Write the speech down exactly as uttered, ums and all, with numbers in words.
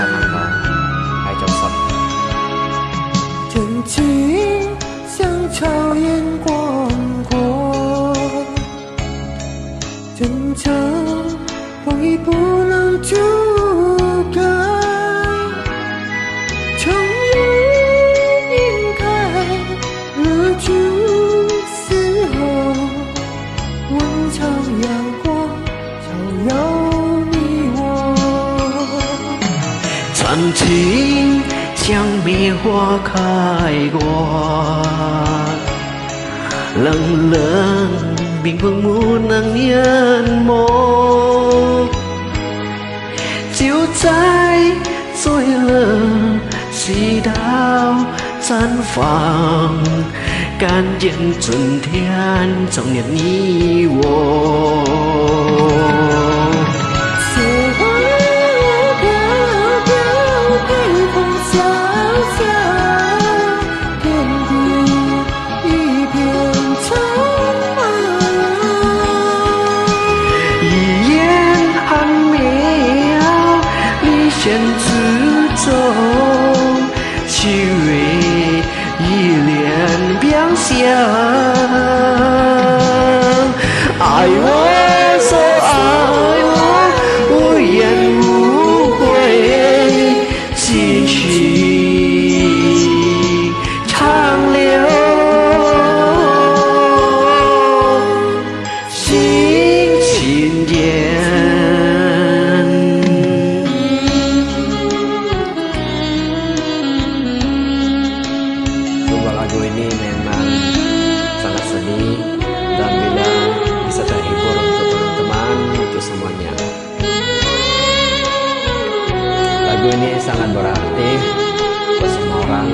下看吧。还有什么？ 真情像潮眼滚滚，真诚风雨不能阻隔。终于晕开，日出时候，万丈阳光照耀你我。传情像梅花开过，冷冷冰冷木能淹没，就在醉了，直到绽放，看见春天充满你我。 一眼含妙，你现之中，虚伪一脸表象。爱我，说爱我，无怨无悔，激情长流。 心情间。 Dua lagu ini memang sangat sedih dan bila bisa terhibur untuk teman-teman, untuk semuanya. Lagu ini sangat berarti buat semua orang.